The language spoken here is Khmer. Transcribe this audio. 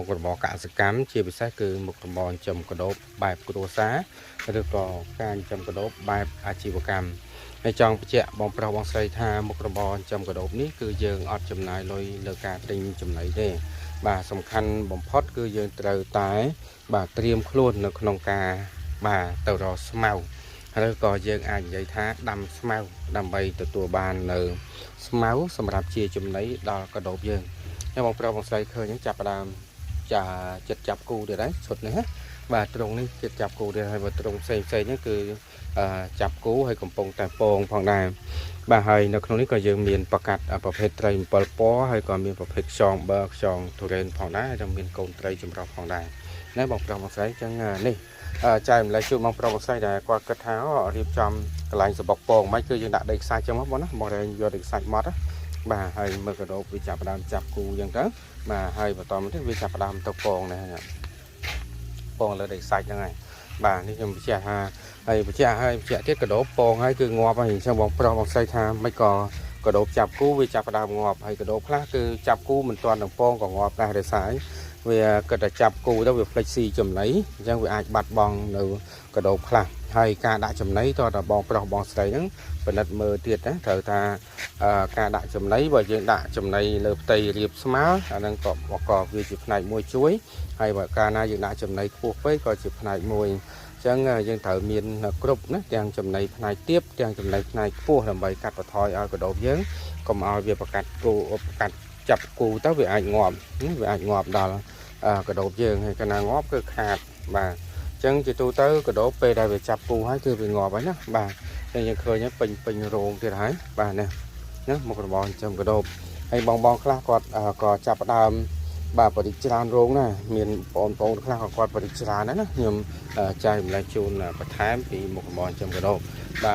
មុខរបរកសិកម្មជាពិសេសគឺមុខរបរចិញ្ចឹមកដូបបែបគ្រួសារឬក៏ការចិញ្ចឹមកដូបបែបអាជីវកម្មហើយចង់បញ្ជាក់បងប្រុសបងស្រីថាមុខរបរចិញ្ចឹមកដូបនេះគឺយើងអត់ចំណាយលុយលើការទិញចំណីទេបាទសំខាន់បំផុតគឺយើងត្រូវតែបាទត្រៀមខ្លួននៅក្នុងការបាទទៅរកស្មៅឬក៏យើងអាចនិយាយថាដាំស្មៅដើម្បីទទួលបាននៅស្មៅសម្រាប់ជាចំណីដល់កដូបយើងហើយបងប្រុសបងស្រីឃើញហ្នឹងចាប់ផ្ដើមចាចិត្តចាប់គូទៀតហើយឈុតនេះណាបាទត្រង់នេះចិត្តចាប់គូទៀតហើយបើត្រង់ផ្សេងផ្សេងហ្នឹងគឺចាប់គូហើយកំពុងតែពងផងដែរបាទហើយនៅក្នុងនេះក៏យើងមានប្រកាត់ប្រភេទត្រី7ពណ៌ហើយក៏មានប្រភេទខ្យងបើខ្យងទុរេនផងដែរហើយក៏មានកូនត្រីចម្រុះផងដែរណាបងប្រុសបងស្រីអញ្ចឹងនេះចែកម្លែកជូនបងប្រុសបងស្រីដែលគាត់គិតថារៀបចំកន្លែងសបុកពងមិនគឺយើងដាក់ដីខ្សាច់ចឹងមកបងណាបងរែងយកដីខ្សាច់មកណាបាទហើយមើលកដោបវាចាប់ផ្ដើមចាប់គូអញ្ចឹងទៅបាទហើយបន្តមកទៀតវាចាប់ផ្ដើមទៅពងនេះពងលើដីខ្សាច់ហ្នឹងហើយបាទនេះខ្ញុំបញ្ជាក់ថាហើយបញ្ជាក់ហើយបញ្ជាក់ទៀតកដោបពងហើយគឺងាប់ហើយអញ្ចឹងបងប្រុសបងស្រីថាមិនក៏កដោបចាប់គូវាចាប់ផ្ដើមងាប់ហើយកដោបខ្លះគឺចាប់គូមិនទាន់នឹងពងក៏ងាប់ដែរដោយសារវាគិតតែចាប់គូទៅវាផ្លិចស៊ីចំណីអញ្ចឹងវាអាចបាត់បង់នៅកដោបខ្លះហើយការដាក់ចំណីតើតបងប្រុសបងស្រីហ្នឹងពិនិត្យមើលទៀតណាត្រូវថាការដាក់ចំណីបើយើងដាក់ចំណីលើផ្ទៃរាបស្មើអាហ្នឹងក៏ក៏វាជាផ្នែកមួយជួយហើយបើកាលណាយើងដាក់ចំណីខ្ពស់ពេកក៏ជាផ្នែកមួយអញ្ចឹងយើងត្រូវមានគ្រប់ណាទាំងចំណីផ្នែកទាបទាំងចំណីផ្នែកខ្ពស់ដើម្បីកាត់បន្ថយឲ្យកដូបយើងកុំឲ្យវាប្រកាត់គូប្រកាត់ចាប់គូទៅវាអាចងាប់វាអាចងាប់ដល់កដូបយើងហើយកាលណាងាប់គឺខាតបាទអញ្ចឹងជាទូទៅកដូបពេលដែលវាចាប់គូហើយគឺវាងាប់ហើយណាបាទតែយើងឃើញពេញពេញរោងទៀតហើយបាទនេះណាមុខរបរចិញ្ចឹមកដូបហើយបងបងខ្លះគាត់ក៏ចាប់ផ្ដើមបាទបរិច្រើនរោងណាមានបងប្អូនខ្លះក៏គាត់បរិច្រើនដែរណាខ្ញុំចែកម្លែកជូនបន្ថែមពីមុខរបរចិញ្ចឹមកដូបបាទ។